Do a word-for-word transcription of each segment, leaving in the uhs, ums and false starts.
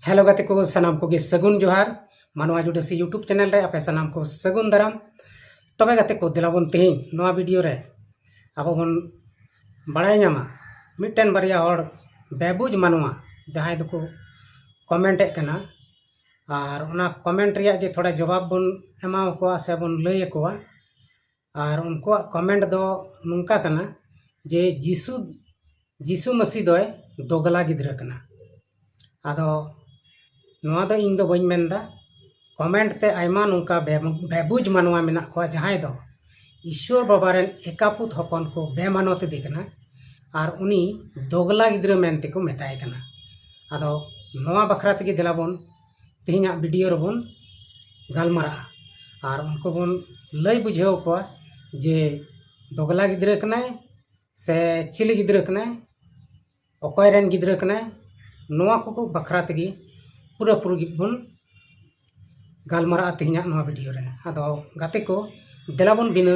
Hello ᱜᱟᱛᱮ ᱠᱚ, ᱥᱟᱱᱟᱢ ᱠᱚᱜᱮ ᱥᱟᱹᱜᱩᱱ ᱡᱚᱦᱟᱨ᱾ ᱢᱟᱱᱣᱟ ᱡᱩᱰᱟᱹᱥᱤ YouTube ᱪᱮᱱᱮᱞ ᱨᱮ ᱟᱯᱮ ᱥᱟᱱᱟᱢ ᱠᱚ ᱥᱟᱹᱜᱩᱱ ᱫᱟᱨᱟᱢ᱾ ᱛᱚᱵᱮ ᱜᱟᱛᱮ ᱠᱚ, ᱫᱮᱞᱟ ᱵᱚᱱ ᱛᱮᱦᱮᱧ ᱱᱚᱣᱟ ᱵᱷᱤᱰᱤᱭᱳ ᱨᱮ ᱟᱵᱚ ᱵᱚᱱ ᱵᱟᱲᱟᱭ ᱧᱟᱢᱟ ᱢᱤᱫᱴᱮᱱ ᱵᱟᱨᱭᱟ ᱦᱚᱲ ᱵᱮᱵᱩᱡᱽ ᱢᱟᱱᱣᱟ ᱡᱟᱦᱟᱸᱭ ᱫᱚᱠᱚ ᱠᱚᱢᱮᱱᱴ ᱮᱫ ᱠᱟᱱᱟ, ᱟᱨ ᱚᱱᱟ ᱠᱚᱢᱮᱱᱴ ᱨᱮᱭᱟᱜ ᱜᱮ ᱛᱷᱚᱲᱟ ᱡᱚᱵᱟᱵ ᱵᱚᱱ ᱮᱢᱟ ᱠᱚᱣᱟ ᱥᱮ ᱵᱚᱱ ᱞᱟᱹᱭ ᱟᱠᱚᱣᱟ᱾ ᱟᱨ ᱩᱱᱠᱩᱣᱟᱜ ᱠᱚᱢᱮᱱᱴ ᱫᱚ ᱱᱚᱝᱠᱟ ᱠᱟᱱᱟ ᱡᱮ ᱡᱤᱥᱩ, ᱡᱤᱥᱩ ᱢᱟᱹᱥᱤ ᱫᱚᱭ ᱫᱚᱜᱽᱞᱟ ᱜᱤᱫᱽᱨᱟᱹ ᱠᱟᱱᱟ᱾ ᱟᱫᱚ ᱱᱚᱣᱟ ᱫᱚ ᱤᱧ ᱫᱚ ᱵᱟᱹᱧ ᱢᱮᱱᱫᱟ᱾ ᱠᱚᱢᱮᱱᱴ ᱛᱮ ᱟᱭᱢᱟ ᱱᱚᱝᱠᱟ ᱵᱮ-, ᱵᱮᱵᱩᱡᱽ ᱢᱟᱱᱣᱟ ᱢᱮᱱᱟᱜ ᱠᱚᱣᱟ, ᱡᱟᱦᱟᱸᱭ ᱫᱚ ᱤᱥᱥᱚᱨ ᱵᱟᱵᱟ ᱨᱮᱱ ᱮᱠᱟᱯᱩᱛ ᱦᱚᱯᱚᱱ ᱠᱚ ᱵᱮᱢᱟᱱᱚᱛ ᱮᱫᱮ ᱠᱟᱱᱟ ᱟᱨ ᱩᱱᱤ ᱫᱚᱜᱽᱞᱟ ᱜᱤᱫᱽᱨᱟᱹ ᱢᱮᱱ ᱛᱮᱠᱚ ᱢᱮᱛᱟᱭ ᱠᱟᱱᱟ᱾ ᱟᱫᱚ ᱱᱚᱣᱟ ᱵᱟᱠᱷᱨᱟ ᱛᱮᱜᱮ ᱫᱮᱞᱟ ᱵᱚᱱ ᱛᱮᱦᱮᱧᱟᱜ ᱵᱷᱤᱰᱤᱭᱳ ᱨᱮᱵᱚᱱ ᱜᱟᱞᱢᱟᱨᱟᱜᱼᱟ ᱟᱨ ᱩᱱᱠᱩ ᱵᱚᱱ ᱞᱟᱹᱭ ᱵᱩᱡᱷᱟᱹᱣ ᱠᱚᱣᱟ ᱡᱮ ᱫᱚᱜᱽᱞᱟ ᱜᱤᱫᱽᱨᱟᱹ ᱠᱟᱱᱟᱭ ᱥᱮ ᱪᱤᱞᱤ ᱜᱤᱫᱽᱨᱟᱹ ᱠᱟᱱᱟᱭ, ᱚᱠᱚᱭ ᱨᱮᱱ ᱜᱤᱫᱽᱨᱟᱹ ᱠᱟᱱᱟᱭ, ᱱᱚᱣᱟ ᱠᱚ ᱵᱟᱠᱷᱨᱟ ᱛᱮᱜᱮ ᱯᱩᱨᱟᱹᱯᱩᱨᱤ ᱵᱚᱱ ᱜᱟᱞᱢᱟᱨᱟᱜᱼᱟ ᱛᱮᱦᱮᱧᱟᱜ ᱱᱚᱣᱟ ᱵᱷᱤᱰᱤᱭᱳ ᱨᱮ᱾ ᱟᱫᱚ ᱜᱟᱛᱮ ᱠᱚ, ᱫᱮᱞᱟ ᱵᱚᱱ ᱵᱤᱱᱟᱹ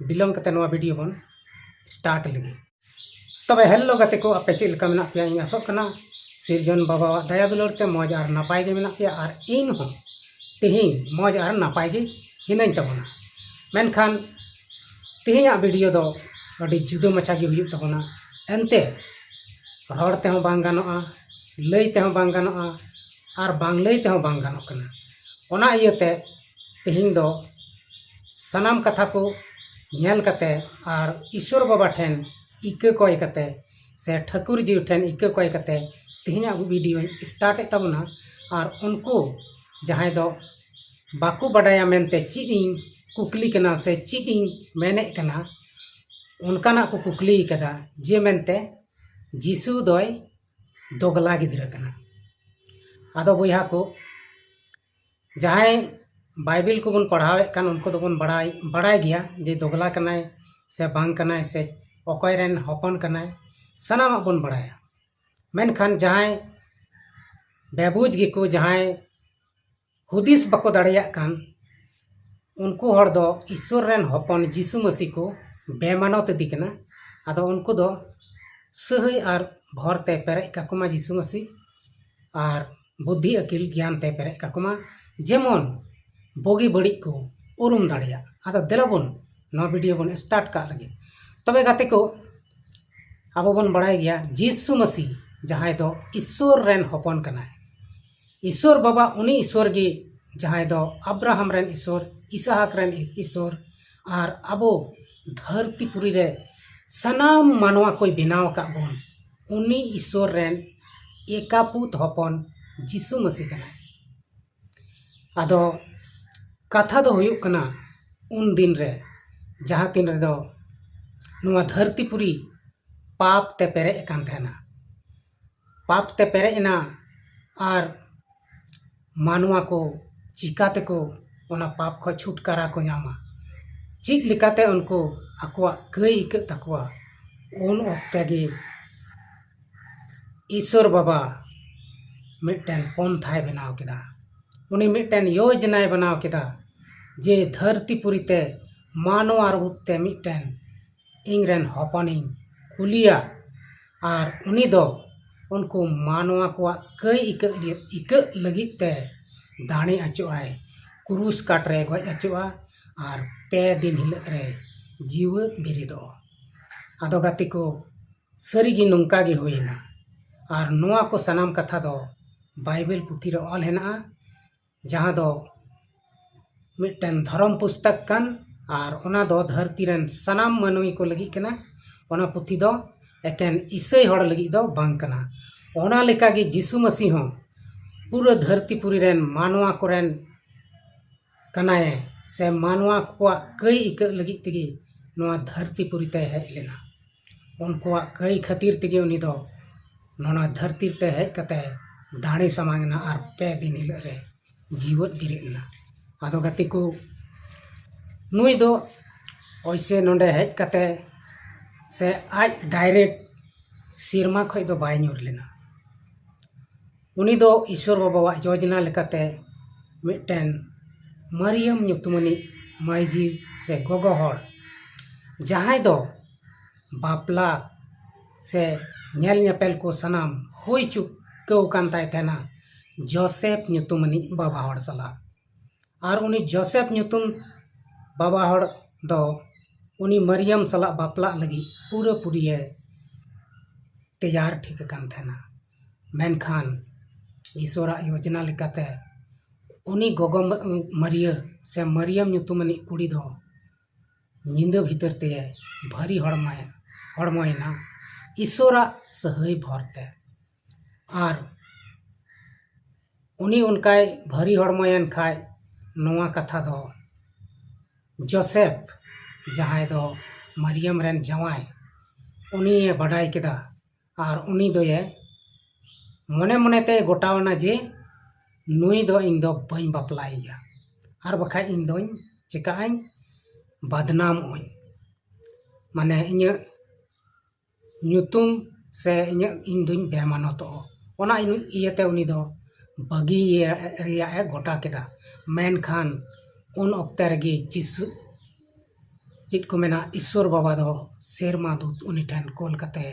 ᱵᱤᱞᱚᱢ ᱠᱟᱛᱮ ᱱᱚᱣᱟ ᱵᱷᱤᱰᱤᱭᱳ ᱵᱚᱱ ᱥᱴᱟᱨᱴ ᱞᱮᱜᱮ᱾ ᱛᱚᱵᱮ ᱦᱮᱞᱳ ᱜᱟᱛᱮ ᱠᱚ, ᱟᱯᱮ ᱪᱮᱫ ᱞᱮᱠᱟ ᱢᱮᱱᱟᱜ ᱯᱮᱭᱟ? ᱤᱧ ᱟᱥᱚᱜ ᱠᱟᱱᱟ ᱥᱤᱨᱡᱚᱱ ᱵᱟᱵᱟᱣᱟᱜ ᱫᱟᱭᱟ ᱫᱩᱞᱟᱹᱲ ᱛᱮ ᱢᱚᱡᱽ ᱟᱨ ᱱᱟᱯᱟᱭ ᱜᱮ ᱢᱮᱱᱟᱜ ᱯᱮᱭᱟ, ᱟᱨ ᱤᱧ ᱦᱚᱸ ᱛᱮᱦᱮᱧ ᱢᱚᱡᱽ ᱟᱨ ᱱᱟᱯᱟᱭ ᱜᱮ ᱦᱤᱱᱟᱹᱧ ᱛᱟᱵᱚᱱᱟ᱾ ᱢᱮᱱᱠᱷᱟᱱ ᱛᱮᱦᱮᱧᱟᱜ ᱵᱷᱤᱰᱤᱭᱳ ᱫᱚ ᱟᱹᱰᱤ ᱡᱩᱫᱟᱹ ᱢᱟᱪᱷᱟ ᱜᱮ ᱦᱩᱭᱩᱜ ᱛᱟᱵᱚᱱᱟ᱾ ᱮᱱᱛᱮ ᱨᱚᱲ ᱛᱮᱦᱚᱸ ᱵᱟᱝ ᱜᱟᱱᱚᱜᱼᱟ, ᱞᱟᱹᱭ ᱛᱮᱦᱚᱸ ᱵᱟᱝ ᱜᱟᱱᱚᱜᱼᱟ, ᱟᱨ ᱵᱟᱝ ᱞᱟᱹᱭ ᱛᱮᱦᱚᱸ ᱵᱟᱝ ᱜᱟᱱᱚᱜ ᱠᱟᱱᱟ᱾ ᱚᱱᱟ ᱤᱭᱟᱹᱛᱮ ᱛᱮᱦᱮᱧ ᱫᱚ ᱥᱟᱱᱟᱢ ᱠᱟᱛᱷᱟ ᱠᱚ ᱧᱮᱞ ᱠᱟᱛᱮ ᱟᱨ ᱤᱥᱥᱚᱨ ᱵᱟᱵᱟ ᱴᱷᱮᱱ ᱤᱠᱟᱹ ᱠᱚᱭ ᱠᱟᱛᱮ ᱥᱮ ᱴᱷᱟᱹᱠᱩᱨ ᱡᱤᱣᱤ ᱴᱷᱮᱱ ᱤᱠᱟᱹ ᱠᱚᱭ ᱠᱟᱛᱮ ᱛᱮᱦᱮᱧᱟᱜ ᱵᱷᱤᱰᱤᱭᱳᱧ ᱥᱴᱟᱨᱴ ᱮᱫ ᱛᱟᱵᱚᱱᱟ᱾ ᱟᱨ ᱩᱱᱠᱩ ᱡᱟᱦᱟᱸᱭ ᱫᱚ ᱵᱟᱠᱚ ᱵᱟᱰᱟᱭᱟ ᱢᱮᱱᱛᱮ ᱪᱮᱫ ᱤᱧ ᱠᱩᱠᱞᱤ ᱠᱟᱱᱟ ᱥᱮ ᱪᱮᱫ ᱤᱧ ᱢᱮᱱᱮᱫ ᱠᱟᱱᱟ, ᱚᱱᱠᱟᱱᱟᱜ ᱠᱚ ᱠᱩᱠᱞᱤ ᱠᱟᱫᱟ ᱡᱮ ᱢᱮᱱᱛᱮ ᱡᱤᱥᱩ ᱫᱚᱭ ᱫᱚᱜᱽᱞᱟ ᱜᱤᱫᱽᱨᱟᱹ ᱠᱟᱱᱟ᱾ ᱟᱫᱚ ᱵᱚᱭᱦᱟ ᱠᱚ, ᱡᱟᱦᱟᱸᱭ ᱵᱟᱭᱵᱮᱞ ᱠᱚᱵᱚᱱ ᱯᱟᱲᱦᱟᱣᱮᱫ ᱠᱟᱱ ᱩᱱᱠᱩ ᱫᱚᱵᱚᱱ ᱵᱟᱲᱟᱭ, ᱵᱟᱲᱟᱭ ᱜᱮᱭᱟ ᱡᱮ ᱫᱚᱜᱽᱞᱟ ᱠᱟᱱᱟᱭ ᱥᱮ ᱵᱟᱝ ᱠᱟᱱᱟᱭ ᱥᱮ ᱚᱠᱚᱭ ᱨᱮᱱ ᱦᱚᱯᱚᱱ ᱠᱟᱱᱟᱭ, ᱥᱟᱱᱟᱢᱟᱜ ᱵᱚᱱ ᱵᱟᱲᱟᱭᱟ᱾ ᱢᱮᱱᱠᱷᱟᱱ ᱡᱟᱦᱟᱸᱭ ᱵᱮᱵᱩᱡᱽ ᱜᱮᱠᱚ, ᱡᱟᱦᱟᱸᱭ ᱦᱩᱫᱤᱥ ᱵᱟᱠᱚ ᱫᱟᱲᱮᱭᱟᱜ ᱠᱟᱱ, ᱩᱱᱠᱩ ᱦᱚᱲ ᱫᱚ ᱤᱥᱥᱚᱨ ᱨᱮᱱ ᱦᱚᱯᱚᱱ ᱡᱤᱥᱩ ᱢᱟᱹᱥᱤ ᱠᱚ ᱵᱮᱢᱟᱱᱚᱛ ᱤᱫᱤ ᱠᱟᱱᱟ᱾ ᱟᱫᱚ ᱩᱱᱠᱩ ᱫᱚ ᱥᱟᱹᱦᱟᱹᱭ ᱟᱨ ᱵᱷᱚᱨ ᱛᱮ ᱯᱮᱨᱮᱡ ᱠᱟᱠᱚ ᱢᱟ ᱡᱤᱥᱩ ᱢᱟᱹᱥᱤ, ᱟᱨ ᱵᱩᱫᱽᱫᱷᱤ ᱟᱹᱠᱤᱞ ᱜᱮᱭᱟᱱ ᱛᱮ ᱯᱮᱨᱮᱡ ᱠᱟᱠᱚ ᱢᱟ, ᱡᱮᱢᱚᱱ ᱵᱩᱜᱤ ᱵᱟᱹᱲᱤᱡ ᱠᱚ ᱩᱨᱩᱢ ᱫᱟᱲᱮᱭᱟᱜ᱾ ᱟᱫᱚ ᱫᱮᱞᱟ ᱵᱚᱱ ᱱᱚᱣᱟ ᱵᱷᱤᱰᱤᱭᱳ ᱵᱚᱱ ᱥᱴᱟᱨᱴ ᱠᱟᱜ ᱞᱮᱜᱮ᱾ ᱛᱚᱵᱮ ᱜᱟᱛᱮ ᱠᱚ, ᱟᱵᱚ ᱵᱚᱱ ᱵᱟᱲᱟᱭ ᱜᱮᱭᱟ ᱡᱤᱥᱩ ᱢᱟᱹᱥᱤ ᱡᱟᱦᱟᱸᱭ ᱫᱚ ᱤᱥᱥᱚᱨ ᱨᱮᱱ ᱦᱚᱯᱚᱱ ᱠᱟᱱᱟᱭ, ᱤᱥᱥᱚᱨ ᱵᱟᱵᱟ ᱩᱱᱤ ᱤᱥᱥᱚᱨ ᱜᱮ ᱡᱟᱦᱟᱸᱭ ᱫᱚ ᱟᱵᱨᱟᱦᱟᱢ ᱨᱮᱱ ᱤᱥᱥᱚᱨ, ᱤᱥᱟᱦᱟᱠ ᱨᱮᱱ ᱤᱥᱥᱚᱨ, ᱟᱨ ᱟᱵᱚ ᱫᱷᱟᱹᱨᱛᱤ ᱯᱩᱨᱤ ᱨᱮ ᱥᱟᱱᱟᱢ ᱢᱟᱱᱣᱟ ᱠᱚᱭ ᱵᱮᱱᱟᱣ ᱟᱠᱟᱫ ᱵᱚᱱ, ᱩᱱᱤ ᱤᱥᱥᱚᱨ ᱨᱮᱱ ᱮᱠᱟᱯᱩᱛ ᱦᱚᱯᱚᱱ ᱡᱤᱥᱩ ᱢᱟᱹᱥᱤ ᱠᱟᱱᱟᱭ᱾ ᱟᱫᱚ ᱠᱟᱛᱷᱟ ᱫᱚ ᱦᱩᱭᱩᱜ ᱠᱟᱱᱟ, ᱩᱱ ᱫᱤᱱ ᱨᱮ ᱡᱟᱦᱟᱸ ᱛᱤᱱ ᱨᱮᱫᱚ ᱱᱚᱣᱟ ᱫᱷᱟᱹᱨᱛᱤ ᱯᱩᱨᱤ ᱯᱟᱯ ᱛᱮ ᱯᱮᱨᱮᱡ ᱟᱠᱟᱱ ᱛᱟᱦᱮᱱᱟ, ᱯᱟᱯ ᱛᱮ ᱯᱮᱨᱮᱡ ᱮᱱᱟ, ᱟᱨ ᱢᱟᱱᱣᱟ ᱠᱚ ᱪᱤᱠᱟ ᱛᱮᱠᱚ ᱚᱱᱟ ᱯᱟᱯ ᱠᱷᱚᱱ ᱪᱷᱩᱴᱠᱟᱨᱟ ᱠᱚ ᱧᱟᱢᱟ, ᱪᱮᱫ ᱞᱮᱠᱟᱛᱮ ᱩᱱᱠᱩ ᱟᱠᱚᱣᱟᱜ ᱠᱟᱹᱭ ᱟᱹᱭᱠᱟᱹᱜ ᱛᱟᱠᱚᱣᱟ, ᱩᱱ ᱚᱠᱛᱮ ᱜᱮ ᱤᱥᱥᱚᱨ ᱵᱟᱵᱟ ᱢᱤᱫᱴᱮᱱ ᱯᱚᱱᱛᱷᱟᱭ ᱵᱮᱱᱟᱣ ᱠᱮᱫᱟ᱾ ᱩᱱᱤ ᱢᱤᱫᱴᱮᱱ ᱭᱳᱡᱽᱱᱟᱭ ᱵᱮᱱᱟᱣ ᱠᱮᱫᱟ ᱡᱮ ᱫᱷᱟᱹᱨᱛᱤ ᱯᱩᱨᱤ ᱛᱮ ᱢᱟᱱᱣᱟ ᱨᱩᱯ ᱛᱮ ᱢᱤᱫᱴᱮᱱ ᱤᱧ ᱨᱮᱱ ᱦᱚᱯᱚᱱᱤᱧ ᱠᱩᱞᱤᱭᱟ, ᱟᱨ ᱩᱱᱤ ᱫᱚ ᱩᱱᱠᱩ ᱢᱟᱱᱣᱟ ᱠᱚᱣᱟᱜ ᱠᱟᱹᱭ ᱤᱠᱟᱹᱜ ᱞᱟᱹ-, ᱤᱠᱟᱹᱜ ᱞᱟᱹᱜᱤᱫ ᱛᱮ ᱫᱟᱲᱮ ᱟᱪᱚᱜᱼᱟᱭ, ᱠᱨᱩᱥ ᱠᱟᱴ ᱨᱮ ᱜᱚᱡ ᱟᱪᱚᱜᱼᱟ ᱟᱨ ᱯᱮ ᱫᱤᱱ ᱦᱤᱞᱳᱜ ᱨᱮ ᱡᱤᱣᱮᱫ ᱵᱮᱨᱮᱫᱚᱜᱼᱟ᱾ ᱟᱫᱚ ᱜᱟᱛᱮ ᱠᱚ, ᱥᱟᱹᱨᱤᱜᱮ ᱱᱚᱝᱠᱟ ᱜᱮ ᱦᱩᱭᱮᱱᱟ᱾ ᱟᱨ ᱱᱚᱣᱟ ᱠᱚ ᱥᱟᱱᱟᱢ ᱠᱟᱛᱷᱟ ᱫᱚ ᱵᱟᱭᱵᱮᱞ ᱯᱩᱛᱷᱤ ᱨᱮ ᱚᱞ ᱦᱮᱱᱟᱜᱼᱟ, ᱡᱟᱦᱟᱸ ᱫᱚ ᱢᱤᱫᱴᱮᱱ ᱫᱷᱚᱨᱚᱢ ᱯᱩᱥᱛᱚᱠ ᱠᱟᱱ, ᱟᱨ ᱚᱱᱟ ᱫᱚ ᱫᱷᱟᱹᱨᱛᱤ ᱨᱮᱱ ᱥᱟᱱᱟᱢ ᱢᱟᱹᱱᱢᱤ ᱠᱚ ᱞᱟᱹᱜᱤᱫ ᱠᱟᱱᱟ᱾ ᱚᱱᱟ ᱯᱩᱛᱷᱤ ᱫᱚ ᱮᱠᱮᱱ ᱤᱥᱟᱹᱭ ᱦᱚᱲ ᱞᱟᱹᱜᱤᱫ ᱫᱚ ᱵᱟᱝ ᱠᱟᱱᱟ᱾ ᱚᱱᱟ ᱞᱮᱠᱟᱜᱮ ᱡᱤᱥᱩ ᱢᱟᱹᱥᱤ ᱦᱚᱸ ᱯᱩᱨᱟᱹ ᱫᱷᱟᱹᱨᱛᱤ ᱯᱩᱨᱤ ᱨᱮᱱ ᱢᱟᱱᱣᱟ ᱠᱚᱨᱮᱱ ᱠᱟᱱᱟᱭ, ᱥᱮ ᱢᱟᱱᱣᱟ ᱠᱚᱣᱟᱜ ᱠᱟᱹᱭ ᱤᱠᱟᱹᱜ ᱞᱟᱹᱜᱤᱫ ᱛᱮᱜᱮ ᱱᱚᱣᱟ ᱫᱷᱟᱹᱨᱛᱤ ᱯᱩᱨᱤ ᱛᱮᱭ ᱦᱮᱡ ᱞᱮᱱᱟ᱾ ᱩᱱᱠᱩᱣᱟᱜ ᱠᱟᱹᱭ ᱠᱷᱟᱹᱛᱤᱨ ᱛᱮᱜᱮ ᱩᱱᱤ ᱫᱚ ᱱᱚᱣᱟ ᱫᱷᱟᱹᱨᱛᱤ ᱛᱮ ᱦᱮᱡ ᱠᱟᱛᱮ ᱫᱟᱲᱮ ᱥᱟᱢᱟᱝ ᱮᱱᱟ ᱟᱨ ᱯᱮ ᱫᱤᱱ ᱦᱤᱞᱳᱜ ᱨᱮ ᱡᱤᱣᱮᱫ ᱵᱮᱨᱮᱫ ᱮᱱᱟ᱾ ᱟᱫᱚ ᱜᱟᱛᱮ ᱠᱚ, ᱱᱩᱭ ᱫᱚ ᱚᱭᱥᱮ ᱱᱚᱰᱮ ᱦᱮᱡ ᱠᱟᱛᱮ ᱥᱮ ᱟᱡ ᱰᱟᱭᱨᱮᱠᱴ ᱥᱮᱨᱢᱟ ᱠᱷᱚᱡ ᱫᱚ ᱵᱟᱭ ᱧᱩᱨ ᱞᱮᱱᱟ᱾ ᱩᱱᱤ ᱫᱚ ᱤᱥᱥᱚᱨ ᱵᱟᱵᱟᱣᱟᱜ ᱡᱳᱡᱽᱱᱟ ᱞᱮᱠᱟᱛᱮ ᱢᱤᱫᱴᱮᱱ ᱢᱟᱨᱤᱭᱟᱢ ᱧᱩᱛᱩᱢᱟᱱᱤᱡ ᱢᱟᱹᱭᱡᱤ ᱥᱮ ᱜᱚᱜᱚ ᱦᱚᱲ, ᱡᱟᱦᱟᱸᱭ ᱫᱚ ᱵᱟᱯᱞᱟ ᱥᱮ ᱧᱮᱞ ᱧᱮᱯᱮᱞ ᱠᱚ ᱥᱟᱱᱟᱢ ᱦᱩᱭ ᱪᱩᱠᱟᱹᱣ ᱠᱟᱱ ᱛᱟᱭ ᱛᱟᱦᱮᱱᱟ, ᱡᱳᱥᱮᱯ ᱧᱩᱛᱩᱢᱟᱱᱤᱡ ᱵᱟᱵᱟ ᱦᱚᱲ ᱥᱟᱞᱟᱜ᱾ ᱟᱨ ᱩᱱᱤ ᱡᱳᱥᱮᱯ ᱧᱩᱛᱩᱢ ᱵᱟᱵᱟ ᱦᱚᱲ ᱫᱚ ᱩᱱᱤ ᱢᱟᱨᱤᱭᱟᱢ ᱥᱟᱞᱟᱜ ᱵᱟᱯᱞᱟᱜ ᱞᱟᱹᱜᱤᱫ ᱯᱩᱨᱟᱹ ᱯᱩᱨᱤᱭᱮ ᱛᱮᱭᱟᱨ ᱴᱷᱤᱠ ᱟᱠᱟᱱ ᱛᱟᱦᱮᱱᱟ᱾ ᱢᱮᱱᱠᱷᱟᱱ ᱤᱥᱚᱨᱟᱜ ᱭᱳᱡᱽᱱᱟ ᱞᱮᱠᱟᱛᱮ ᱩᱱᱤ ᱜᱚᱜᱚ ᱢᱟᱹᱨᱤᱭᱟᱹ ᱥᱮ ᱢᱟᱨᱤᱭᱟᱢ ᱧᱩᱛᱩᱢᱟᱱᱤᱡ ᱠᱩᱲᱤ ᱫᱚ ᱧᱤᱫᱟᱹ ᱵᱷᱤᱛᱟᱹᱨ ᱛᱮ ᱵᱷᱟᱹᱨᱤ ᱦᱚᱲᱢᱚᱭ ᱦᱚᱲᱢᱚᱭᱮᱱᱟ ᱤᱥᱚᱨᱟᱜ ᱥᱟᱹᱦᱟᱹᱭ ᱵᱷᱚᱨ ᱛᱮ᱾ ᱟᱨ ᱩᱱᱤ ᱚᱱᱠᱟᱭ ᱵᱷᱟᱹᱨᱤ ᱦᱚᱲᱢᱚᱭᱮᱱ ᱠᱷᱟᱡ ᱱᱚᱣᱟ ᱠᱟᱛᱷᱟ ᱫᱚ ᱡᱳᱥᱮᱯ, ᱡᱟᱦᱟᱸᱭ ᱫᱚ ᱢᱟᱨᱤᱭᱟᱢ ᱨᱮᱱ ᱡᱟᱶᱟᱭ, ᱩᱱᱤᱭᱮ ᱵᱟᱰᱟᱭ ᱠᱮᱫᱟ᱾ ᱟᱨ ᱩᱱᱤ ᱫᱚᱭᱮ ᱢᱚᱱᱮ ᱢᱚᱱᱮ ᱛᱮᱭ ᱜᱚᱴᱟᱣᱱᱟ ᱡᱮ ᱱᱩᱭ ᱫᱚ ᱤᱧ ᱫᱚ ᱵᱟᱹᱧ ᱵᱟᱯᱞᱟᱭᱮᱭᱟ, ᱟᱨ ᱵᱟᱠᱷᱟᱡ ᱤᱧ ᱫᱚᱧ ᱪᱤᱠᱟᱹᱜ ᱟᱹᱧ, ᱵᱟᱫᱱᱟᱢᱚᱜ ᱟᱹᱧ, ᱢᱟᱱᱮ ᱤᱧᱟᱹᱜ ᱧᱩᱛᱩᱢ ᱥᱮ ᱤᱧᱟᱹᱜ, ᱤᱧ ᱫᱚᱧ ᱵᱮᱢᱟᱱᱚᱛᱚᱜᱼᱟ᱾ ᱚᱱᱟ ᱤᱭᱟᱹᱛᱮ ᱩᱱᱤ ᱫᱚ ᱵᱟᱹᱜᱤ ᱨᱮᱭᱟᱜ ᱮ ᱜᱚᱴᱟ ᱠᱮᱫᱟ᱾ ᱢᱮᱱᱠᱷᱟᱱ ᱩᱱ ᱚᱠᱛᱮ ᱨᱮᱜᱮ ᱡᱤᱥᱩ, ᱪᱮᱫ ᱠᱚ ᱢᱮᱱᱟ, ᱤᱥᱥᱚᱨ ᱵᱟᱵᱟ ᱫᱚ ᱥᱮᱨᱢᱟ ᱫᱩᱛ ᱩᱱᱤ ᱴᱷᱮᱱ ᱠᱳᱞ ᱠᱟᱛᱮ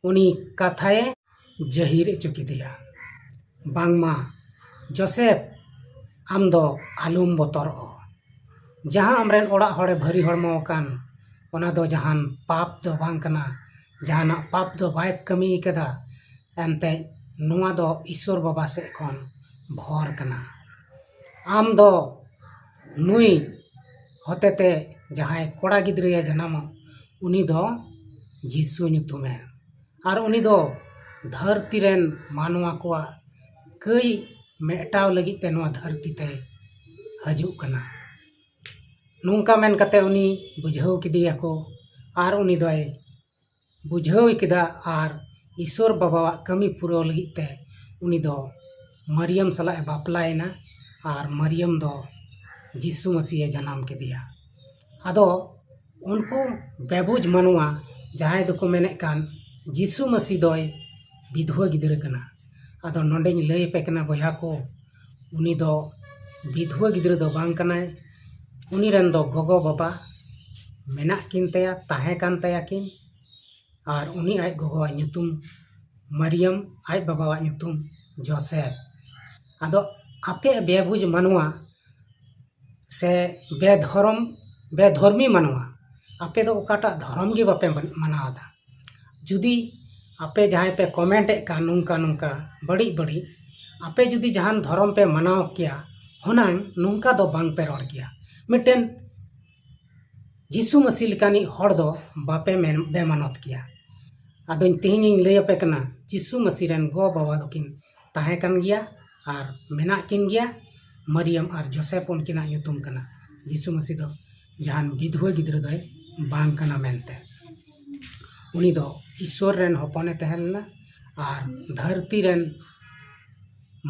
ᱩᱱᱤ ᱠᱟᱛᱷᱟᱭ ᱡᱟᱹᱦᱤᱨ ᱦᱚᱪᱚ ᱠᱮᱫᱮᱭᱟ, ᱵᱟᱝᱢᱟ ᱡᱳᱥᱮᱯ, ᱟᱢ ᱫᱚ ᱟᱞᱚᱢ ᱵᱚᱛᱚᱨᱚᱜᱼᱟ᱾ ᱡᱟᱦᱟᱸ ᱟᱢᱨᱮᱱ ᱚᱲᱟᱜ ᱦᱚᱲᱮ ᱵᱷᱟᱹᱨᱤ ᱦᱚᱲᱢᱚ ᱟᱠᱟᱱ, ᱚᱱᱟ ᱫᱚ ᱡᱟᱦᱟᱱ ᱯᱟᱯ ᱫᱚ ᱵᱟᱝ ᱠᱟᱱᱟ, ᱡᱟᱦᱟᱱᱟᱜ ᱯᱟᱯ ᱫᱚ ᱵᱟᱭ ᱠᱟᱹᱢᱤ ᱠᱟᱫᱟ᱾ ᱮᱱᱛᱮ ᱱᱚᱣᱟ ᱫᱚ ᱤᱥᱥᱚᱨ ᱵᱟᱵᱟ ᱥᱮᱫ ᱠᱷᱚᱱ ᱵᱷᱚᱨ ᱠᱟᱱᱟ᱾ ᱟᱢ ᱫᱚ ᱱᱩᱭ ᱦᱚᱛᱮᱛᱮ ᱡᱟᱦᱟᱸᱭ ᱠᱚᱲᱟ ᱜᱤᱫᱽᱨᱟᱹᱭ ᱡᱟᱱᱟᱢᱚᱜ, ᱩᱱᱤ ᱫᱚ ᱡᱤᱥᱩ ᱧᱩᱛᱩᱢᱮ᱾ ᱟᱨ ᱩᱱᱤ ᱫᱚ ᱫᱷᱟᱹᱨᱛᱤ ᱨᱮᱱ ᱢᱟᱱᱣᱟ ᱠᱚᱣᱟᱜ ᱠᱟᱹᱭ ᱢᱮᱴᱟᱣ ᱞᱟᱹᱜᱤᱫ ᱛᱮ ᱱᱚᱣᱟ ᱫᱷᱟᱹᱨᱛᱤ ᱛᱮ ᱦᱤᱡᱩᱜ ᱠᱟᱱᱟ᱾ ᱱᱚᱝᱠᱟ ᱢᱮᱱ ᱠᱟᱛᱮ ᱩᱱᱤ ᱵᱩᱡᱷᱟᱹᱣ ᱠᱮᱫᱮᱭᱟᱠᱚ, ᱟᱨ ᱩᱱᱤ ᱫᱚᱭ ᱵᱩᱡᱷᱟᱹᱣ ᱠᱮᱫᱟ᱾ ᱟᱨ ᱤᱥᱥᱚᱨ ᱵᱟᱵᱟᱣᱟᱜ ᱠᱟᱹᱢᱤ ᱯᱩᱨᱟᱹᱣ ᱞᱟᱹᱜᱤᱫ ᱛᱮ ᱩᱱᱤ ᱫᱚ ᱢᱟᱨᱤᱭᱟᱢ ᱥᱟᱞᱟᱜ ᱮ ᱵᱟᱯᱞᱟᱭᱮᱱᱟ, ᱟᱨ ᱢᱟᱨᱤᱭᱟᱢ ᱫᱚ ᱡᱤᱥᱩ ᱢᱟᱹᱥᱤᱭᱮ ᱡᱟᱱᱟᱢ ᱠᱮᱫᱮᱭᱟ᱾ ᱟᱫᱚ ᱩᱱᱠᱩ ᱵᱮᱵᱩᱡᱽ ᱢᱟᱱᱣᱟ ᱡᱟᱦᱟᱸᱭ ᱫᱚᱠᱚ ᱢᱮᱱᱮᱫ ᱠᱟᱱ ᱡᱤᱥᱩ ᱢᱟᱹᱥᱤ ᱫᱚᱭ ᱵᱤᱫᱷᱣᱟᱹ ᱜᱤᱫᱽᱨᱟᱹ ᱠᱟᱱᱟ᱾ ᱟᱫᱚ ᱱᱚᱰᱮᱧ ᱞᱟᱹᱭ ᱟᱯᱮ ᱠᱟᱱᱟ ᱵᱚᱭᱦᱟ ᱠᱚ, ᱩᱱᱤ ᱫᱚ ᱵᱤᱫᱷᱣᱟᱹ ᱜᱤᱫᱽᱨᱟᱹ ᱫᱚ ᱵᱟᱝ ᱠᱟᱱᱟᱭ᱾ ᱩᱱᱤ ᱨᱮᱱ ᱫᱚ ᱜᱚᱜᱚ ᱵᱟᱵᱟ ᱢᱮᱱᱟᱜ ᱠᱤᱱ ᱛᱟᱭᱟ, ᱛᱟᱦᱮᱸ ᱠᱟᱱ ᱛᱟᱭᱟ ᱠᱤᱱ᱾ ᱟᱨ ᱩᱱᱤ ᱟᱡ ᱜᱚᱜᱚᱣᱟᱜ ᱧᱩᱛᱩᱢ ᱢᱟᱨᱤᱭᱟᱢ, ᱟᱡ ᱵᱟᱵᱟᱣᱟᱜ ᱧᱩᱛᱩᱢ ᱡᱳᱥᱮᱯᱷ᱾ ᱟᱫᱚ ᱟᱯᱮ ᱵᱮᱵᱩᱡᱽ ᱢᱟᱱᱣᱟ ᱥᱮ ᱵᱮᱫᱷᱚᱨᱚᱢ, ᱵᱮᱫᱷᱚᱨᱢᱤ ᱢᱟᱱᱣᱟ, ᱟᱯᱮ ᱫᱚ ᱚᱠᱟᱴᱟᱜ ᱫᱷᱚᱨᱚᱢ ᱜᱮ ᱵᱟᱯᱮ ᱢᱟᱱᱟᱣ ᱮᱫᱟ᱾ ᱡᱩᱫᱤ ᱟᱯᱮ ᱡᱟᱦᱟᱸᱭ ᱯᱮ ᱠᱚᱢᱮᱱᱴ ᱮᱫ ᱠᱟᱱ ᱱᱚᱝᱠᱟ ᱱᱚᱝᱠᱟ ᱵᱟᱹᱲᱤᱡ ᱵᱟᱹᱲᱤᱡ, ᱟᱯᱮ ᱡᱩᱫᱤ ᱡᱟᱦᱟᱱ ᱫᱷᱚᱨᱚᱢ ᱯᱮ ᱢᱟᱱᱟᱣ ᱠᱮᱭᱟ, ᱦᱩᱱᱟᱹᱝ ᱱᱚᱝᱠᱟ ᱫᱚ ᱵᱟᱝ ᱯᱮ ᱨᱚᱲ ᱠᱮᱭᱟ᱾ ᱢᱤᱫᱴᱮᱱ ᱡᱤᱥᱩ ᱢᱟᱹᱥᱤ ᱞᱮᱠᱟᱱᱤᱡ ᱦᱚᱲ ᱫᱚ ᱵᱟᱯᱮ ᱢᱮᱱ, ᱵᱮᱢᱟᱱᱚᱛ ᱠᱮᱭᱟ᱾ ᱟᱫᱚᱧ ᱛᱮᱦᱮᱧᱤᱧ ᱞᱟᱹᱭ ᱟᱯᱮ ᱠᱟᱱᱟ, ᱡᱤᱥᱩ ᱢᱟᱹᱥᱤ ᱨᱮᱱ ᱜᱚ ᱵᱟᱵᱟ ᱫᱚᱠᱤᱱ ᱛᱟᱦᱮᱸ ᱠᱟᱱ ᱜᱮᱭᱟ ᱟᱨ ᱢᱮᱱᱟᱜ ᱠᱤᱱ ᱜᱮᱭᱟ᱾ ᱢᱟᱨᱤᱭᱟᱢ ᱟᱨ ᱡᱳᱥᱮᱯ ᱩᱱᱠᱤᱱᱟᱜ ᱧᱩᱛᱩᱢ ᱠᱟᱱᱟ᱾ ᱡᱤᱥᱩ ᱢᱟᱹᱥᱤ ᱫᱚ ᱡᱟᱦᱟᱱ ᱵᱤᱫᱷᱣᱟᱹ ᱜᱤᱫᱽᱨᱟᱹ ᱫᱚᱭ ᱵᱟᱝ ᱠᱟᱱᱟ ᱢᱮᱱᱛᱮ᱾ ᱩᱱᱤ ᱫᱚ ᱤᱥᱥᱚᱨ ᱨᱮᱱ ᱦᱚᱯᱚᱱᱮ ᱛᱟᱦᱮᱸ ᱞᱮᱱᱟ ᱟᱨ ᱫᱷᱟᱹᱨᱛᱤ ᱨᱮᱱ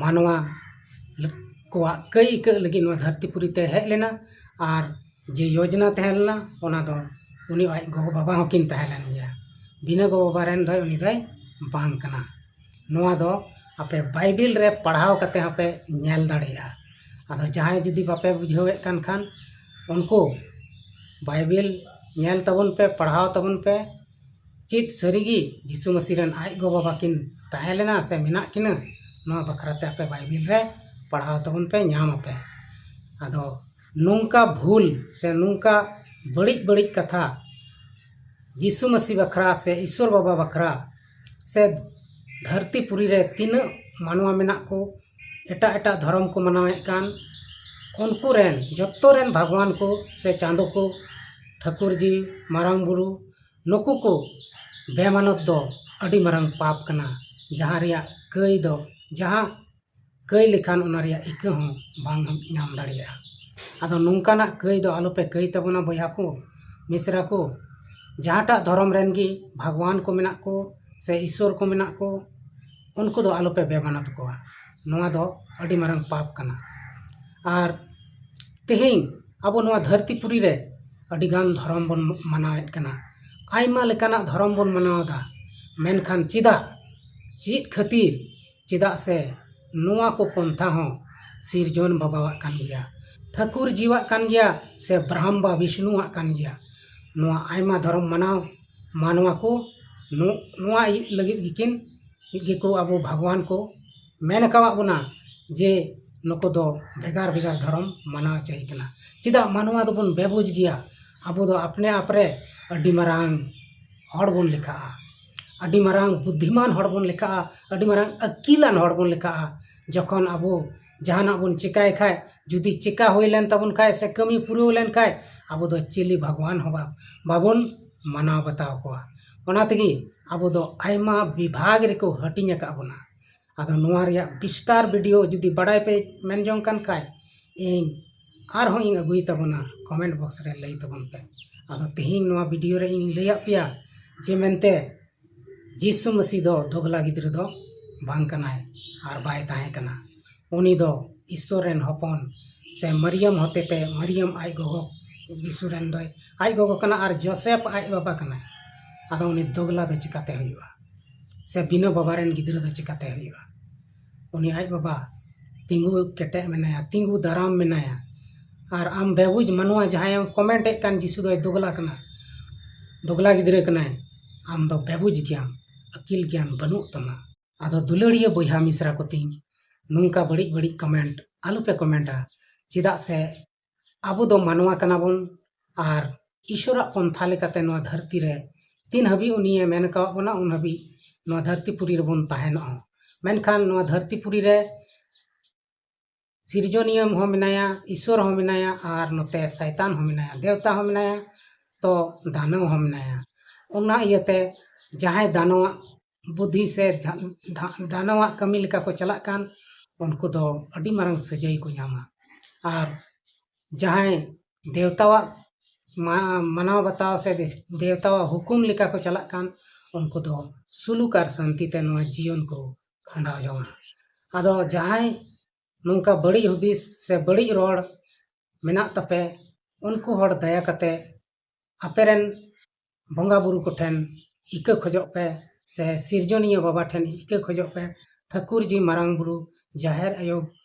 ᱢᱟᱱᱣᱟ ᱠᱚᱣᱟᱜ ᱠᱟᱹᱭ ᱟᱹᱭᱠᱟᱹᱜ ᱞᱟᱹᱜᱤᱫ ᱱᱚᱣᱟ ᱫᱷᱟᱹᱨᱛᱤ ᱯᱩᱨᱤ ᱛᱮ ᱦᱮᱡ ᱞᱮᱱᱟ᱾ ᱟᱨ ᱡᱮ ᱭᱳᱡᱽᱱᱟ ᱛᱟᱦᱮᱸ ᱞᱮᱱᱟ, ᱚᱱᱟ ᱫᱚ ᱩᱱᱤ ᱟᱡ ᱜᱚᱜᱚ ᱵᱟᱵᱟ ᱦᱚᱸᱠᱤᱱ ᱛᱟᱦᱮᱸ ᱞᱮᱱ ᱜᱮᱭᱟ᱾ ᱵᱤᱱᱟᱹ ᱜᱚᱜᱚ ᱵᱟᱵᱟ ᱨᱮᱱ ᱫᱚ ᱩᱱᱤ ᱫᱚᱭ ᱵᱟᱝ ᱠᱟᱱᱟ᱾ ᱱᱚᱣᱟ ᱫᱚ ᱟᱯᱮ ᱵᱟᱭᱵᱮᱞ ᱨᱮ ᱯᱟᱲᱦᱟᱣ ᱠᱟᱛᱮ ᱦᱚᱸᱯᱮ ᱧᱮᱞ ᱫᱟᱲᱮᱭᱟᱜᱼᱟ᱾ ᱟᱫᱚ ᱡᱟᱦᱟᱸᱭ ᱡᱩᱫᱤ ᱵᱟᱯᱮ ᱵᱩᱡᱷᱟᱹᱣᱮᱫ ᱠᱟᱱ ᱠᱷᱟᱱ, ᱩᱱᱠᱩ ᱵᱟᱭᱵᱮᱞ ᱧᱮᱞ ᱛᱟᱵᱚᱱ ᱯᱮ, ᱯᱟᱲᱦᱟᱣ ᱛᱟᱵᱚᱱ ᱯᱮ᱾ ᱪᱮᱫ ᱥᱟᱹᱨᱤᱜᱮ ᱡᱤᱥᱩ ᱢᱟᱹᱥᱤ ᱨᱮᱱ ᱟᱡ ᱜᱚ ᱵᱟᱵᱟ ᱠᱤᱱ ᱛᱟᱦᱮᱸ ᱞᱮᱱᱟ ᱥᱮ ᱢᱮᱱᱟᱜ ᱠᱤᱱᱟ? ᱱᱚᱣᱟ ᱵᱟᱠᱷᱨᱟ ᱛᱮ ᱟᱯᱮ ᱵᱟᱭᱵᱮᱞ ᱨᱮ ᱯᱟᱲᱦᱟᱣ ᱛᱟᱵᱚᱱ ᱯᱮ, ᱧᱟᱢ ᱟᱯᱮ᱾ ᱟᱫᱚ ᱱᱚᱝᱠᱟ ᱵᱷᱩᱞ ᱥᱮ ᱱᱚᱝᱠᱟ ᱵᱟᱹᱲᱤᱡ ᱵᱟᱹᱲᱤᱡ ᱠᱟᱛᱷᱟ ᱡᱤᱥᱩ ᱢᱟᱹᱥᱤ ᱵᱟᱠᱷᱨᱟ ᱥᱮ ᱤᱥᱥᱚᱨ ᱵᱟᱵᱟ ᱵᱟᱠᱷᱨᱟ ᱥᱮ ᱫᱷᱟᱹᱨᱛᱤ ᱯᱩᱨᱤ ᱨᱮ ᱛᱤᱱᱟᱹᱜ ᱢᱟᱱᱣᱟ ᱢᱮᱱᱟᱜ ᱠᱚ, ᱮᱴᱟᱜ ᱮᱴᱟᱜ ᱫᱷᱚᱨᱚᱢ ᱠᱚ ᱢᱟᱱᱟᱣᱮᱫ ᱠᱟᱱ, ᱩᱱᱠᱩ ᱨᱮᱱ ᱡᱚᱛᱚ ᱨᱮᱱ ᱵᱷᱟᱜᱽᱣᱟᱱ ᱠᱚ ᱥᱮ ᱪᱟᱸᱫᱚ ᱠᱚ, ᱴᱷᱟᱹᱠᱩᱨ ᱡᱤ, ᱢᱟᱨᱟᱝ ᱵᱩᱨᱩ, ᱱᱩᱠᱩ ᱠᱚ ᱵᱮᱢᱟᱱᱚᱛ ᱫᱚ ᱟᱹᱰᱤ ᱢᱟᱨᱟᱝ ᱯᱟᱯ ᱠᱟᱱᱟ, ᱡᱟᱦᱟᱸ ᱨᱮᱭᱟᱜ ᱠᱟᱹᱭ ᱫᱚ, ᱡᱟᱦᱟᱸ ᱠᱟᱹᱭ ᱞᱮᱠᱷᱟᱱ ᱚᱱᱟ ᱨᱮᱭᱟᱜ ᱤᱠᱟᱹ ᱦᱚᱸ ᱵᱟᱝ ᱧᱟᱢ ᱫᱟᱲᱮᱭᱟᱜᱼᱟ᱾ ᱟᱫᱚ ᱱᱚᱝᱠᱟᱱᱟᱜ ᱠᱟᱹᱭ ᱫᱚ ᱟᱞᱚᱯᱮ ᱠᱟᱹᱭ ᱛᱟᱵᱚᱱᱟ ᱵᱚᱭᱦᱟ ᱠᱚ, ᱢᱤᱥᱨᱟ ᱠᱚ᱾ ᱡᱟᱦᱟᱸᱴᱟᱜ ᱫᱷᱚᱨᱚᱢ ᱨᱮᱱ ᱜᱮ ᱵᱷᱟᱜᱽᱣᱟᱱ ᱠᱚ ᱢᱮᱱᱟᱜ ᱠᱚ ᱥᱮ ᱤᱥᱥᱚᱨ ᱠᱚ ᱢᱮᱱᱟᱜ ᱠᱚ, ᱩᱱᱠᱩ ᱫᱚ ᱟᱞᱚᱯᱮ ᱵᱮᱢᱟᱱᱚᱛ ᱠᱚᱣᱟ᱾ ᱱᱚᱣᱟ ᱫᱚ ᱟᱹᱰᱤ ᱢᱟᱨᱟᱝ ᱯᱟᱯ ᱠᱟᱱᱟ᱾ ᱟᱨ ᱛᱮᱦᱮᱧ ᱟᱵᱚ ᱱᱚᱣᱟ ᱫᱷᱟᱹᱨᱛᱤ ᱯᱩᱨᱤ ᱨᱮ ᱟᱹᱰᱤᱜᱟᱱ ᱫᱷᱚᱨᱚᱢ ᱵᱚᱱ ᱢᱟᱱᱟᱣᱮᱫ ᱠᱟᱱᱟ, ᱟᱭᱢᱟ ᱞᱮᱠᱟᱱᱟᱜ ᱫᱷᱚᱨᱚᱢ ᱵᱚᱱ ᱢᱟᱱᱟᱣ ᱮᱫᱟ᱾ ᱢᱮᱱᱠᱷᱟᱱ ᱪᱮᱫᱟᱜ? ᱪᱮᱫ ᱠᱷᱟᱹᱛᱤᱨ? ᱪᱮᱫᱟᱜ ᱥᱮ ᱱᱚᱣᱟ ᱠᱚ ᱯᱚᱱᱛᱷᱟ ᱦᱚᱸ ᱥᱤᱨᱡᱚᱱ ᱵᱟᱵᱟᱣᱟᱜ ᱠᱟᱱ ᱜᱮᱭᱟ, ᱴᱷᱟᱹᱠᱩᱨ ᱡᱤᱣᱟᱜ ᱠᱟᱱ ᱜᱮᱭᱟ ᱥᱮ ᱵᱨᱟᱦᱢᱟ ᱵᱤᱥᱱᱩᱣᱟᱜ ᱠᱟᱱ ᱜᱮᱭᱟ᱾ ᱱᱚᱣᱟ ᱟᱭᱢᱟ ᱫᱷᱚᱨᱚᱢ ᱢᱟᱱᱟᱣ ᱢᱟᱱᱣᱟ ᱠᱚ ᱱᱚ-, ᱱᱚᱣᱟ ᱞᱟᱹᱜᱤᱫ ᱜᱮᱠᱤᱱ, ᱜᱮᱠᱚ ᱟᱵᱚ ᱵᱷᱟᱜᱽᱣᱟᱱ ᱠᱚ ᱢᱮᱱ ᱟᱠᱟᱣᱟᱫ ᱵᱚᱱᱟ ᱡᱮ ᱱᱩᱠᱩ ᱫᱚ ᱵᱷᱮᱜᱟᱨ ᱵᱷᱮᱜᱟᱨ ᱫᱷᱚᱨᱚᱢ ᱢᱟᱱᱟᱣ ᱪᱟᱹᱦᱤ ᱠᱟᱱᱟ᱾ ᱪᱮᱫᱟᱜ ᱢᱟᱱᱣᱟ ᱫᱚᱵᱚᱱ ᱵᱮᱵᱩᱡᱽ ᱜᱮᱭᱟ? ᱟᱵᱚ ᱫᱚ ᱟᱯᱱᱮ ᱟᱯ ᱨᱮ ᱟᱹᱰᱤ ᱢᱟᱨᱟᱝ ᱦᱚᱲ ᱵᱚᱱ ᱞᱮᱠᱷᱟᱜᱼᱟ, ᱟᱹᱰᱤ ᱢᱟᱨᱟᱝ ᱵᱩᱫᱽᱫᱷᱤᱢᱟᱱ ᱦᱚᱲ ᱵᱚᱱ ᱞᱮᱠᱷᱟᱜᱼᱟ, ᱟᱹᱰᱤ ᱢᱟᱨᱟᱝ ᱟᱹᱠᱤᱞᱟᱱ ᱦᱚᱲ ᱵᱚᱱ ᱞᱮᱠᱷᱟᱜᱼᱟ᱾ ᱡᱚᱠᱷᱚᱱ ᱟᱵᱚ ᱡᱟᱦᱟᱱᱟᱜ ᱵᱚᱱ ᱪᱮᱠᱟᱭ ᱠᱷᱟᱡ, ᱡᱩᱫᱤ ᱪᱮᱠᱟ ᱦᱩᱭ ᱞᱮᱱ ᱛᱟᱵᱚᱱ ᱠᱷᱟᱡ ᱥᱮ ᱠᱟᱹᱢᱤ ᱯᱩᱨᱟᱹᱣ ᱞᱮᱱ ᱠᱷᱟᱡ, ᱟᱵᱚ ᱫᱚ ᱪᱤᱞᱤ ᱵᱷᱟᱜᱽᱣᱟᱱ ᱦᱚᱸ ᱵᱟ-, ᱵᱟᱵᱚᱱ ᱢᱟᱱᱟᱣ ᱵᱟᱛᱟᱣ ᱠᱚᱣᱟ᱾ ᱚᱱᱟ ᱛᱮᱜᱮ ᱟᱵᱚ ᱫᱚ ᱟᱭᱢᱟ ᱵᱤᱵᱷᱟᱜᱽ ᱨᱮᱠᱚ ᱦᱟᱹᱴᱤᱧ ᱟᱠᱟᱫ ᱵᱚᱱᱟ᱾ ᱟᱫᱚ ᱱᱚᱣᱟ ᱨᱮᱭᱟᱜ ᱵᱤᱥᱛᱟᱨ ᱵᱷᱤᱰᱤᱭᱳ ᱡᱩᱫᱤ ᱵᱟᱰᱟᱭ ᱯᱮ ᱢᱮᱱ ᱡᱚᱝ ᱠᱟᱱ ᱠᱷᱟᱡ, ᱤᱧ ᱟᱨᱦᱚᱸ ᱤᱧ ᱟᱹᱜᱩᱭ ᱛᱟᱵᱚᱱᱟ, ᱠᱚᱢᱮᱱᱴ ᱵᱚᱠᱥ ᱨᱮ ᱞᱟᱹᱭ ᱛᱟᱵᱚᱱ ᱯᱮ᱾ ᱟᱫᱚ ᱛᱮᱦᱮᱧ ᱱᱚᱣᱟ ᱵᱷᱤᱰᱤᱭᱳ ᱨᱮ ᱤᱧ ᱞᱟᱹᱭᱟᱫ ᱯᱮᱭᱟ ᱡᱮ ᱢᱮᱱᱛᱮ ᱡᱤᱥᱩ ᱢᱟᱹᱥᱤ ᱫᱚ ᱫᱚᱜᱽᱞᱟ ᱜᱤᱫᱽᱨᱟᱹ ᱫᱚ ᱵᱟᱝ ᱠᱟᱱᱟᱭ ᱟᱨ ᱵᱟᱭ ᱛᱟᱦᱮᱸ ᱠᱟᱱᱟ᱾ ᱩᱱᱤ ᱫᱚ ᱤᱥᱥᱚᱨ ᱨᱮᱱ ᱦᱚᱯᱚᱱ ᱥᱮ ᱢᱟᱨᱤᱭᱟᱢ ᱦᱚᱛᱮᱛᱮ, ᱢᱟᱨᱤᱭᱟᱢ ᱟᱡ ᱜᱚᱜᱚ, ᱡᱤᱥᱩ ᱨᱮᱱ ᱫᱚᱭ ᱟᱡ ᱜᱚᱜᱚ ᱠᱟᱱᱟ ᱟᱨ ᱡᱳᱥᱮᱯ ᱟᱡ ᱵᱟᱵᱟ ᱠᱟᱱᱟᱭ᱾ ᱟᱫᱚ ᱩᱱᱤ ᱫᱚᱜᱽᱞᱟ ᱫᱚ ᱪᱤᱠᱟᱛᱮ ᱦᱩᱭᱩᱜᱼᱟ? ᱥᱮ ᱵᱤᱱᱟᱹ ᱵᱟᱵᱟ ᱨᱮᱱ ᱜᱤᱫᱽᱨᱟᱹ ᱫᱚ ᱪᱤᱠᱟᱛᱮ ᱦᱩᱭᱩᱜᱼᱟ? ᱩᱱᱤ ᱟᱡ ᱵᱟᱵᱟ ᱛᱤᱸᱜᱩ ᱠᱮᱴᱮᱡ ᱢᱮᱱᱟᱭᱟ, ᱛᱤᱸᱜᱩ ᱫᱟᱨᱟᱢ ᱢᱮᱱᱟᱭᱟ᱾ ᱟᱨ ᱟᱢ ᱵᱮᱵᱩᱡᱽ ᱢᱟᱱᱣᱟ ᱡᱟᱦᱟᱸᱭᱮᱢ ᱠᱚᱢᱮᱱᱴ ᱮᱫ ᱠᱟᱱ ᱡᱤᱥᱩ ᱫᱚᱭ ᱫᱚᱜᱽᱞᱟ ᱠᱟᱱᱟ, ᱫᱚᱜᱽᱞᱟ ᱜᱤᱫᱽᱨᱟᱹ ᱠᱟᱱᱟᱭ, ᱟᱢ ᱫᱚ ᱵᱮᱵᱩᱡᱽ ᱜᱮᱭᱟᱢ, ᱟᱹᱠᱤᱞ ᱜᱮᱭᱟᱱ ᱵᱟᱹᱱᱩᱜ ᱛᱟᱢᱟ᱾ ᱟᱫᱚ ᱫᱩᱞᱟᱹᱲᱤᱭᱟᱹ ᱵᱚᱭᱦᱟ ᱢᱤᱥᱨᱟ ᱠᱚ ᱛᱤᱧ, ᱱᱚᱝᱠᱟ ᱵᱟᱹᱲᱤᱡ ᱵᱟᱹᱲᱤᱡ ᱠᱚᱢᱮᱱᱴ ᱟᱞᱚᱯᱮ ᱠᱚᱢᱮᱱᱴᱟ, ᱪᱮᱫᱟᱜ ᱥᱮ ᱟᱵᱚ ᱫᱚ ᱢᱟᱱᱣᱟ ᱠᱟᱱᱟ ᱵᱚᱱ ᱟᱨ ᱤᱥᱚᱨᱟᱜ ᱯᱚᱱᱛᱷᱟ ᱞᱮᱠᱟᱛᱮ ᱱᱚᱣᱟ ᱫᱷᱟᱹᱨᱛᱤ ᱨᱮ ᱛᱤᱱ ᱦᱟᱹᱵᱤᱡ ᱩᱱᱤᱭᱮ ᱢᱮᱱ ᱟᱠᱟᱣᱟᱫ ᱵᱚᱱᱟ, ᱩᱱ ᱦᱟᱹᱵᱤᱡ ᱱᱚᱣᱟ ᱫᱷᱟᱹᱨᱛᱤ ᱯᱩᱨᱤ ᱨᱮᱵᱚᱱ ᱛᱟᱦᱮᱱᱚᱜᱼᱟ᱾ ᱢᱮᱱᱠᱷᱟᱱ ᱱᱚᱣᱟ ᱫᱷᱟᱹᱨᱛᱤ ᱯᱩᱨᱤ ᱨᱮ ᱥᱤᱨᱡᱚᱱᱤᱭᱟᱹ ᱦᱚᱸ ᱢᱮᱱᱟᱭᱟ, ᱤᱥᱚᱨ ᱦᱚᱸ ᱢᱮᱱᱟᱭᱟ, ᱟᱨ ᱱᱚᱛᱮ ᱥᱟᱭᱛᱟᱱ ᱦᱚᱸ ᱢᱮᱱᱟᱭᱟ, ᱫᱮᱣᱛᱟ ᱦᱚᱸ ᱢᱮᱱᱟᱭᱟ, ᱛᱚ ᱫᱟᱱᱚ ᱦᱚᱸ ᱢᱮᱱᱟᱭᱟ᱾ ᱚᱱᱟ ᱤᱭᱟᱹᱛᱮ ᱡᱟᱦᱟᱸᱭ ᱫᱟᱱᱚᱣᱟᱜ ᱵᱩᱫᱷᱤ ᱥᱮ ᱫᱷᱟ-, ᱫᱷᱟ-, ᱫᱟᱱᱚᱣᱟᱜ ᱠᱟᱹᱢᱤ ᱞᱮᱠᱟ ᱠᱚ ᱪᱟᱞᱟᱜ ᱠᱟᱱ, ᱩᱱᱠᱩ ᱫᱚ ᱟᱹᱰᱤ ᱢᱟᱨᱟᱝ ᱥᱟᱹᱡᱟᱹᱭ ᱠᱚ ᱧᱟᱢᱟ᱾ ᱟᱨ ᱡᱟᱦᱟᱸᱭ ᱫᱮᱣᱛᱟᱣᱟᱜ ᱢᱟ-, ᱢᱟᱱᱟᱣ ᱵᱟᱛᱟᱣ ᱥᱮ ᱫᱮ-, ᱫᱮᱣᱛᱟᱣᱟᱜ ᱦᱩᱠᱩᱢ ᱞᱮᱠᱟ ᱠᱚ ᱪᱟᱞᱟᱜ ᱠᱟᱱ, ᱩᱱᱠᱩ ᱫᱚ ᱥᱩᱞᱩᱠ ᱟᱨ ᱥᱟᱱᱛᱤ ᱛᱮ ᱱᱚᱣᱟ ᱡᱤᱭᱚᱱ ᱠᱚ ᱠᱷᱟᱸᱰᱟᱣ ᱡᱚᱝᱟ᱾ ᱟᱫᱚ ᱡᱟᱦᱟᱸᱭ ᱱᱚᱝᱠᱟ ᱵᱟᱹᱲᱤᱡ ᱦᱩᱫᱤᱥ ᱥᱮ ᱵᱟᱹᱲᱤᱡ ᱨᱚᱲ ᱢᱮᱱᱟᱜ ᱛᱟᱯᱮ, ᱩᱱᱠᱩ ᱦᱚᱲ ᱫᱟᱭᱟ ᱠᱟᱛᱮ ᱟᱯᱮᱨᱮᱱ ᱵᱚᱸᱜᱟ ᱵᱩᱨᱩ ᱠᱚᱴᱷᱮᱱ ᱤᱠᱟᱹ ᱠᱷᱚᱡᱚᱜ ᱯᱮ ᱥᱮ ᱥᱤᱨᱡᱚᱱᱤᱭᱟᱹ ᱵᱟᱵᱟ ᱴᱷᱮᱱ ᱤᱠᱟᱹ ᱠᱷᱚᱡᱚᱜ ᱯᱮ᱾ ᱴᱷᱟᱹᱠᱩᱨ ᱡᱤ, ᱢᱟᱨᱟᱝ ᱵᱩᱨᱩ, ᱡᱟᱦᱮᱨ ᱟᱭᱳ,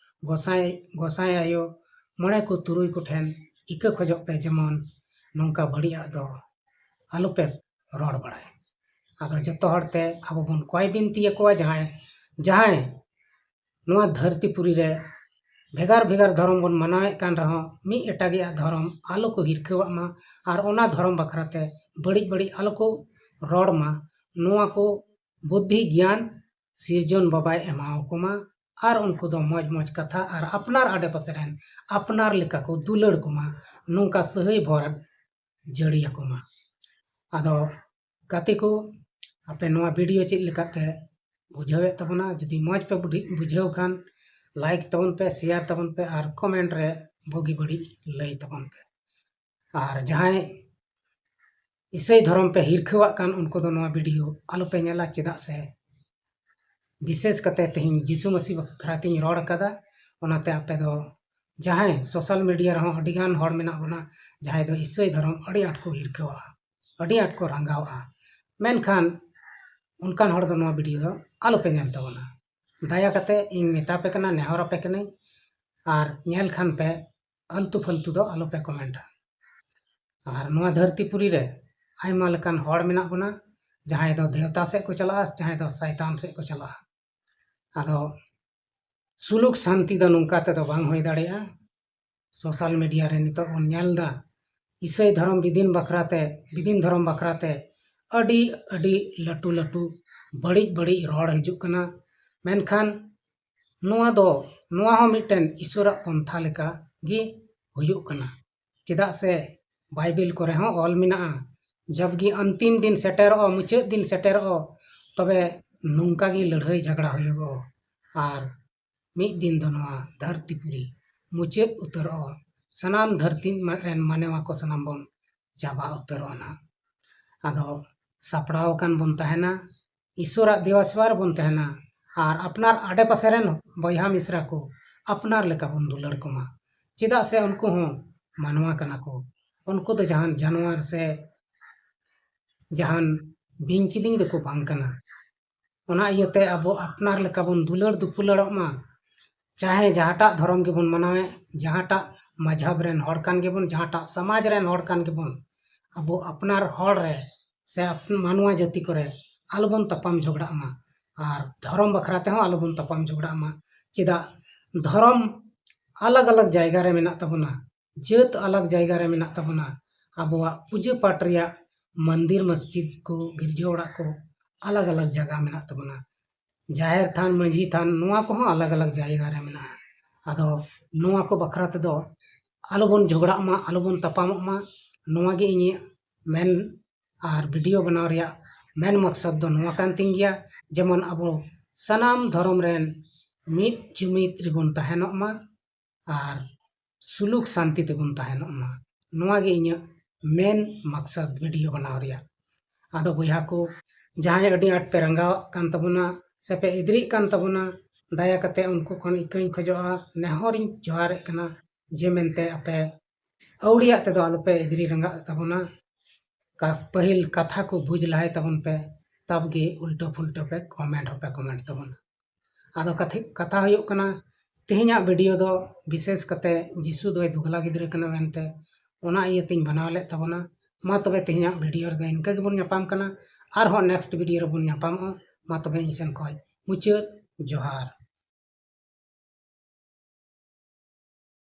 ᱜᱚᱸᱥᱟᱭ, ᱜᱚᱸᱥᱟᱭ ᱟᱭᱳ, ᱢᱚᱬᱮ ᱠᱚ ᱛᱩᱨᱩᱭ ᱠᱚᱴᱷᱮᱱ ᱤᱠᱟᱹ ᱠᱷᱚᱡᱚᱜ ᱯᱮ, ᱡᱮᱢᱚᱱ ᱱᱚᱝᱠᱟ ᱵᱟᱹᱲᱤᱡᱟᱜ ᱫᱚ ᱟᱞᱚᱯᱮ ᱨᱚᱲ ᱵᱟᱲᱟᱭ᱾ ᱟᱫᱚ ᱡᱚᱛᱚ ᱦᱚᱲ ᱛᱮ ᱟᱵᱚ ᱵᱚᱱ ᱠᱚᱭ ᱵᱤᱱᱛᱤ ᱟᱠᱚᱣᱟ, ᱡᱟᱦᱟᱸᱭ, ᱡᱟᱦᱟᱸᱭ ᱱᱚᱣᱟ ᱫᱷᱟᱹᱨᱛᱤ ᱯᱩᱨᱤ ᱨᱮ ᱵᱷᱮᱜᱟᱨ ᱵᱷᱮᱜᱟᱨ ᱫᱷᱚᱨᱚᱢ ᱵᱚᱱ ᱢᱟᱱᱟᱣᱮᱫ ᱠᱟᱱ ᱨᱮᱦᱚᱸ, ᱢᱤᱫ ᱮᱴᱟᱜᱤᱭᱟᱜ ᱫᱷᱚᱨᱚᱢ ᱟᱞᱚ ᱠᱚ ᱦᱤᱨᱠᱷᱟᱹᱣᱟᱜ ᱢᱟ ᱟᱨ ᱚᱱᱟ ᱫᱷᱚᱨᱚᱢ ᱵᱟᱠᱷᱨᱟ ᱛᱮ ᱵᱟᱹᱲᱤᱡ ᱵᱟᱹᱲᱤᱡ ᱟᱞᱚ ᱠᱚ ᱨᱚᱲ ᱢᱟ᱾ ᱱᱚᱣᱟ ᱠᱚ ᱵᱩᱫᱽᱫᱷᱤ ᱜᱮᱭᱟᱱ ᱥᱤᱨᱡᱚᱱ ᱵᱟᱵᱟᱭ ᱮᱢᱟᱣᱟᱠᱚ ᱢᱟ ᱟᱨ ᱩᱱᱠᱩ ᱫᱚ ᱢᱚᱡᱽ ᱢᱚᱡᱽ ᱠᱟᱛᱷᱟ ᱟᱨ ᱟᱯᱱᱟᱨ ᱟᱰᱮᱯᱟᱥᱮ ᱨᱮᱱ ᱟᱯᱱᱟᱨ ᱞᱮᱠᱟ ᱠᱚ ᱫᱩᱞᱟᱹᱲ ᱠᱚᱢᱟ, ᱱᱚᱝᱠᱟ ᱥᱟᱹᱦᱟᱹᱭ ᱵᱷᱚᱨ ᱡᱟᱹᱲᱤᱭᱟᱠᱚ ᱢᱟ᱾ ᱟᱫᱚ ᱜᱟᱛᱮ ᱠᱚ, ᱟᱯᱮ ᱱᱚᱣᱟ video ᱪᱮᱫ ᱞᱮᱠᱟᱯᱮ ᱵᱩᱡᱷᱟᱹᱣᱮᱫ ᱛᱟᱵᱚᱱᱟ? ᱡᱩᱫᱤ ᱢᱚᱡᱽ ᱯᱮ ᱵᱩᱰᱷᱤ-, ᱵᱩᱡᱷᱟᱹᱣ ᱠᱷᱟᱱ, like ᱛᱟᱵᱚᱱ ᱯᱮ, share ᱛᱟᱵᱚᱱ ᱯᱮ ᱟᱨ comment ᱨᱮ ᱵᱩᱜᱤ ᱵᱟᱹᱲᱤᱡ ᱞᱟᱹᱭ ᱛᱟᱵᱚᱱ ᱯᱮ᱾ ᱟᱨ ᱡᱟᱦᱟᱸᱭ ᱤᱥᱟᱹᱭ ᱫᱷᱚᱨᱚᱢ ᱯᱮ ᱦᱤᱨᱠᱷᱟᱹᱣᱟᱜ ᱠᱟᱱ, ᱩᱱᱠᱩ ᱫᱚ ᱱᱚᱣᱟ video ᱟᱞᱚᱯᱮ ᱧᱮᱞᱟ, ᱪᱮᱫᱟᱜ ᱥᱮ ᱵᱤᱥᱮᱥ ᱠᱟᱛᱮ ᱛᱮᱦᱮᱧ ᱡᱤᱥᱩ ᱢᱟᱹᱥᱤ ᱵᱟᱠᱷᱨᱟ ᱛᱤᱧ ᱨᱚᱲ ᱟᱠᱟᱫᱟ᱾ ᱚᱱᱟᱛᱮ ᱟᱯᱮ ᱫᱚ ᱡᱟᱦᱟᱸᱭ social media ᱨᱮᱦᱚᱸ ᱟᱹᱰᱤᱜᱟᱱ ᱦᱚᱲ ᱢᱮᱱᱟᱜ ᱵᱚᱱᱟ, ᱡᱟᱦᱟᱸᱭ ᱫᱚ ᱤᱥᱟᱹᱭ ᱫᱷᱚᱨᱚᱢ ᱟᱹᱰᱤ ᱟᱸᱴ ᱠᱚ ᱦᱤᱨᱠᱷᱟᱹᱣᱟᱜᱼᱟ, ᱟᱹᱰᱤ ᱟᱸᱴ ᱠᱚ ᱨᱟᱸᱜᱟᱣᱟᱜᱼᱟ, ᱢᱮᱱᱠᱷᱟᱱ ᱚᱱᱠᱟᱱ ᱦᱚᱲ ᱫᱚ ᱱᱚᱣᱟ video ᱫᱚ ᱟᱞᱚᱯᱮ ᱧᱮᱞ ᱛᱟᱵᱚᱱᱟ᱾ ᱫᱟᱭᱟ ᱠᱟᱛᱮ ᱤᱧ ᱢᱮᱛᱟ ᱯᱮ ᱠᱟᱱᱟ, ᱱᱮᱦᱚᱨ ᱟᱯᱮ ᱠᱟᱹᱱᱟᱹᱧ, ᱟᱨ ᱧᱮᱞ ᱠᱷᱟᱱ ᱯᱮ ᱟᱞᱛᱩ ᱯᱷᱟᱞᱛᱩ ᱫᱚ ᱟᱞᱚᱯᱮ comment ᱟ᱾ ᱟᱨ ᱱᱚᱣᱟ ᱫᱷᱟᱹᱨᱛᱤ ᱯᱩᱨᱤ ᱨᱮ ᱟᱭᱢᱟ ᱞᱮᱠᱟᱱ ᱦᱚᱲ ᱢᱮᱱᱟᱜ ᱵᱚᱱᱟ, ᱡᱟᱦᱟᱸᱭ ᱫᱚ ᱫᱮᱣᱛᱟ ᱥᱮᱫ ᱠᱚ ᱪᱟᱞᱟᱜᱼᱟ, ᱡᱟᱦᱟᱸᱭ ᱫᱚ ᱥᱟᱭᱛᱟᱱ ᱥᱮᱫ ᱠᱚ ᱪᱟᱞᱟᱜᱼᱟ᱾ ᱟᱫᱚ ᱥᱩᱞᱩᱠ ᱥᱟᱱᱛᱤ ᱫᱚ ᱱᱚᱝᱠᱟ ᱛᱮᱫᱚ ᱵᱟᱝ ᱦᱩᱭ ᱫᱟᱲᱮᱭᱟᱜᱼᱟ᱾ Social media ᱨᱮ ᱱᱤᱛᱚᱜ ᱵᱚᱱ ᱧᱮᱞ ᱮᱫᱟ, ᱤᱥᱟᱹᱭ ᱫᱷᱚᱨᱚᱢ ᱵᱤᱫᱤᱱ ᱵᱟᱠᱷᱨᱟ ᱛᱮ, ᱵᱤᱫᱤᱱ ᱫᱷᱚᱨᱚᱢ ᱵᱟᱠᱷᱨᱟ ᱛᱮ ᱟᱹᱰᱤ, ᱟᱹᱰᱤ ᱞᱟᱹᱴᱩ ᱞᱟᱹᱴᱩ ᱵᱟᱹᱲᱤᱡ ᱵᱟᱹᱲᱤᱡ ᱨᱚᱲ ᱦᱤᱡᱩᱜ ᱠᱟᱱᱟ᱾ ᱢᱮᱱᱠᱷᱟᱱ ᱱᱚᱣᱟ ᱫᱚ, ᱱᱚᱣᱟ ᱦᱚᱸ ᱢᱤᱫᱴᱮᱱ ᱤᱥᱚᱨᱟᱜ ᱯᱚᱱᱛᱷᱟ ᱞᱮᱠᱟ ᱜᱮ ᱦᱩᱭᱩᱜ ᱠᱟᱱᱟ᱾ ᱪᱮᱫᱟᱜ ᱥᱮ ᱵᱟᱭᱵᱮᱞ ᱠᱚᱨᱮ ᱦᱚᱸ ᱚᱞ ᱢᱮᱱᱟᱜᱼᱟ, ᱡᱚᱵ ᱜᱮ ᱚᱱᱛᱤᱢ ᱫᱤᱱ ᱥᱮᱴᱮᱨᱚᱜᱼᱟ, ᱢᱩᱪᱟᱹᱫ ᱫᱤᱱ ᱥᱮᱴᱮᱨᱚᱜᱼᱟ, ᱛᱚᱵᱮ ᱱᱚᱝᱠᱟ ᱜᱮ ᱞᱟᱹᱲᱦᱟᱹᱭ ᱡᱷᱟᱜᱽᱲᱟ ᱦᱩᱭᱩᱜᱚᱜᱼᱟ᱾ ᱟᱨ ᱢᱤᱫ ᱫᱤᱱ ᱫᱚ ᱱᱚᱣᱟ ᱫᱷᱟᱹᱨᱛᱤ ᱯᱩᱨᱤ ᱢᱩᱪᱟᱹᱫ ᱩᱛᱟᱹᱨᱚᱜᱼᱟ, ᱥᱟᱱᱟᱢ ᱫᱷᱟᱹᱨᱛᱤ ᱨᱮᱱ ᱢᱟᱱᱣᱟ ᱠᱚ ᱥᱟᱱᱟᱢ ᱵᱚᱱ ᱪᱟᱵᱟ ᱩᱛᱟᱹᱨᱚᱜᱼᱟ ᱱᱟᱦᱟᱜ᱾ ᱟᱫᱚ ᱥᱟᱯᱲᱟᱣ ᱟᱠᱟᱱ ᱵᱚᱱ ᱛᱟᱦᱮᱱᱟ, ᱤᱥᱚᱨᱟᱜ ᱫᱮᱣᱟ ᱥᱮᱵᱟ ᱨᱮᱵᱚᱱ ᱛᱟᱦᱮᱱᱟ, ᱟᱨ ᱟᱯᱱᱟᱨ ᱟᱰᱮᱯᱟᱥᱮ ᱨᱮᱱ ᱵᱚᱭᱦᱟ ᱢᱤᱥᱨᱟ ᱠᱚ ᱟᱯᱱᱟᱨ ᱞᱮᱠᱟ ᱵᱚᱱ ᱫᱩᱞᱟᱹᱲ ᱠᱚᱢᱟ᱾ ᱪᱮᱫᱟᱜ ᱥᱮ ᱩᱱᱠᱩ ᱦᱚᱸ ᱢᱟᱱᱣᱟ ᱠᱟᱱᱟ ᱠᱚ, ᱩᱱᱠᱩ ᱫᱚ ᱡᱟᱦᱟᱱ ᱡᱟᱱᱣᱟᱨ ᱥᱮ ᱡᱟᱦᱟᱱ ᱵᱤᱧ ᱠᱤᱫᱤᱧ ᱫᱚᱠᱚ ᱵᱟᱝ ᱠᱟᱱᱟ᱾ ᱚᱱᱟ ᱤᱭᱟᱹᱛᱮ ᱟᱵᱚ ᱟᱯᱱᱟᱨ ᱞᱮᱠᱟ ᱵᱚᱱ ᱫᱩᱞᱟᱹᱲ ᱫᱩᱯᱩᱞᱟᱹᱲᱚᱜ ᱢᱟ᱾ ᱪᱟᱦᱮ ᱡᱟᱦᱟᱸᱴᱟᱜ ᱫᱷᱚᱨᱚᱢ ᱜᱮᱵᱚᱱ ᱢᱟᱱᱟᱣᱮᱫ, ᱡᱟᱦᱟᱸᱴᱟᱜ ᱢᱟᱡᱷᱟᱵ ᱨᱮᱱ ᱦᱚᱲ ᱠᱟᱱ ᱜᱮᱵᱚᱱ, ᱡᱟᱦᱟᱸᱴᱟᱜ ᱥᱚᱢᱟᱡᱽ ᱨᱮᱱ ᱦᱚᱲ ᱠᱟᱱ ᱜᱮᱵᱚᱱ, ᱟᱵᱚ ᱟᱯᱱᱟᱨ ᱦᱚᱲ ᱨᱮ ᱥᱮ ᱟᱯ-, ᱢᱟᱱᱣᱟ ᱡᱟᱹᱛᱤ ᱠᱚᱨᱮ ᱟᱞᱚᱵᱚᱱ ᱛᱟᱯᱟᱢ ᱡᱷᱚᱜᱽᱲᱟᱜ ᱢᱟ᱾ ᱟᱨ ᱫᱷᱚᱨᱚᱢ ᱵᱟᱠᱷᱨᱟ ᱛᱮᱦᱚᱸ ᱟᱞᱚᱵᱚᱱ ᱛᱟᱯᱟᱢ ᱡᱷᱚᱜᱽᱲᱟᱜ ᱢᱟ᱾ ᱪᱮᱫᱟᱜ ᱫᱷᱚᱨᱚᱢ ᱟᱞᱟᱜᱽ ᱟᱞᱟᱜᱽ ᱡᱟᱭᱜᱟ ᱨᱮ ᱢᱮᱱᱟᱜ ᱛᱟᱵᱚᱱᱟ, ᱡᱟᱹᱛ ᱟᱞᱟᱜᱽ ᱡᱟᱭᱜᱟ ᱨᱮ ᱢᱮᱱᱟᱜ ᱛᱟᱵᱚᱱᱟ, ᱟᱵᱚᱣᱟᱜ ᱯᱩᱡᱟᱹ ᱯᱟᱴ ᱨᱮᱭᱟᱜ ᱢᱚᱱᱫᱤᱨ ᱢᱚᱥᱡᱤᱫ ᱠᱚ ᱜᱤᱨᱡᱟᱹ ᱚᱲᱟᱜ ᱠᱚ ᱟᱞᱟᱜᱽ ᱟᱞᱟᱜᱽ ᱡᱟᱭᱜᱟ ᱢᱮᱱᱟᱜ ᱛᱟᱵᱚᱱᱟ, ᱡᱟᱦᱮᱨ ᱛᱷᱟᱱ ᱢᱟᱹᱡᱷᱤ ᱛᱷᱟᱱ ᱱᱚᱣᱟ ᱠᱚᱦᱚᱸ ᱟᱞᱟᱜᱽ ᱟᱞᱟᱜᱽ ᱡᱟᱭᱜᱟ ᱨᱮ ᱢᱮᱱᱟᱜᱼᱟ᱾ ᱟᱫᱚ ᱱᱚᱣᱟ ᱠᱚ ᱵᱟᱠᱷᱨᱟ ᱛᱮᱫᱚ ᱟᱞᱚᱵᱚᱱ ᱡᱷᱚᱜᱽᱲᱟᱜ ᱢᱟ, ᱟᱞᱚᱵᱚᱱ ᱛᱟᱯᱟᱢᱚᱜ ᱢᱟ, ᱱᱚᱣᱟ ᱜᱮ ᱤᱧᱟᱹᱜ ᱢᱮᱱ ᱟᱨ ᱵᱷᱤᱰᱤᱭᱳ ᱵᱮᱱᱟᱣ ᱨᱮᱭᱟᱜ ᱢᱮᱱ ᱢᱚᱠᱥᱚᱫ ᱫᱚ ᱱᱚᱣᱟ ᱠᱟᱱ ᱛᱤᱧ ᱜᱮᱭᱟ, ᱡᱮᱢᱚᱱ ᱟᱵᱚ ᱥᱟᱱᱟᱢ ᱫᱷᱚᱨᱚᱢ ᱨᱮᱱ ᱢᱤᱫ ᱡᱩᱢᱤᱫ ᱨᱮᱵᱚᱱ ᱛᱟᱦᱮᱱᱚᱜ ᱢᱟ ᱟᱨ ᱥᱩᱞᱩᱠ ᱥᱟᱱᱛᱤ ᱛᱮᱵᱚᱱ ᱛᱟᱦᱮᱱᱚᱜ ᱢᱟ᱾ ᱱᱚᱣᱟ ᱜᱮ ᱤᱧᱟᱹᱜ ᱢᱮᱱ ᱢᱚᱠᱥᱚᱫ ᱵᱷᱤᱰᱤᱭᱳ ᱵᱮᱱᱟᱣ ᱨᱮᱭᱟᱜ᱾ ᱟᱫᱚ ᱵᱚᱭᱦᱟ ᱠᱚ, ᱡᱟᱦᱟᱸᱭ ᱟᱹᱰᱤ ᱟᱸᱴ ᱯᱮ ᱨᱟᱸᱜᱟᱣᱟᱜ ᱠᱟᱱ ᱛᱟᱵᱚᱱᱟ ᱥᱮ ᱯᱮ ᱮᱫᱽᱨᱤᱜ ᱠᱟᱱ ᱛᱟᱵᱚᱱᱟ, ᱫᱟᱭᱟ ᱠᱟᱛᱮ ᱩᱱᱠᱩ ᱠᱷᱚᱱ ᱤᱠᱟᱹᱧ ᱠᱷᱚᱡᱚᱜᱼᱟ, ᱱᱮᱦᱚᱨᱤᱧ ᱡᱚᱦᱟᱨᱮᱫ ᱠᱟᱱᱟ, ᱡᱮ ᱢᱮᱱᱛᱮ ᱟᱯᱮ ᱟᱹᱣᱲᱤᱭᱟᱜ ᱛᱮᱫᱚ ᱟᱞᱚᱯᱮ ᱮᱫᱽᱨᱤ ᱨᱟᱸᱜᱟᱜ ᱛᱟᱵᱚᱱᱟ᱾ ᱠᱟ-, ᱯᱟᱹᱦᱤᱞ ᱠᱟᱛᱷᱟ ᱠᱚ ᱵᱩᱡᱽ ᱞᱟᱦᱟᱭ ᱛᱟᱵᱚᱱ ᱯᱮ, ᱛᱟᱵ ᱜᱮ ᱩᱞᱴᱟᱹ ᱯᱷᱩᱞᱴᱟᱹ ᱯᱮ ᱠᱚᱢᱮᱱᱴ ᱦᱚᱸᱯᱮ ᱠᱚᱢᱮᱱᱴ ᱛᱟᱵᱚᱱᱟ᱾ ᱟᱫᱚ ᱠᱟᱛᱷᱟ, ᱠᱟᱛᱷᱟ ᱦᱩᱭᱩᱜ ᱠᱟᱱᱟ, ᱛᱮᱦᱮᱧᱟᱜ ᱵᱷᱤᱰᱤᱭᱳ ᱫᱚ ᱵᱤᱥᱮᱥ ᱠᱟᱛᱮ ᱡᱤᱥᱩ ᱫᱚᱭ ᱫᱩᱜᱽᱞᱟ ᱜᱤᱫᱽᱨᱟᱹ ᱠᱟᱱᱟ ᱢᱮᱱᱛᱮ, ᱚᱱᱟ ᱤᱭᱟᱹᱛᱮᱧ ᱵᱮᱱᱟᱣ ᱞᱮᱫ ᱛᱟᱵᱚᱱᱟ᱾ ᱢᱟ ᱛᱚᱵᱮ ᱛᱮᱦᱮᱧᱟᱜ ᱵᱷᱤᱰᱤᱭᱳ ᱨᱮᱫᱚ ᱤᱱᱠᱟᱹ ᱜᱮᱵᱚᱱ ᱧᱟᱯᱟᱢ ᱠᱟᱱᱟ᱾ ᱟᱨᱦᱚᱸ ᱱᱮᱠᱥᱴ ᱵᱷᱤᱰᱤᱭᱳ ᱨᱮᱵᱚᱱ ᱧᱟᱯᱟᱢᱚᱜᱼᱟ᱾ ᱢᱟ ᱛᱚᱵᱮ ᱤᱧ ᱥᱮᱱ ᱠᱷᱚᱱ ᱢᱩᱪᱟᱹᱫ ᱡᱚᱦᱟᱨ᱾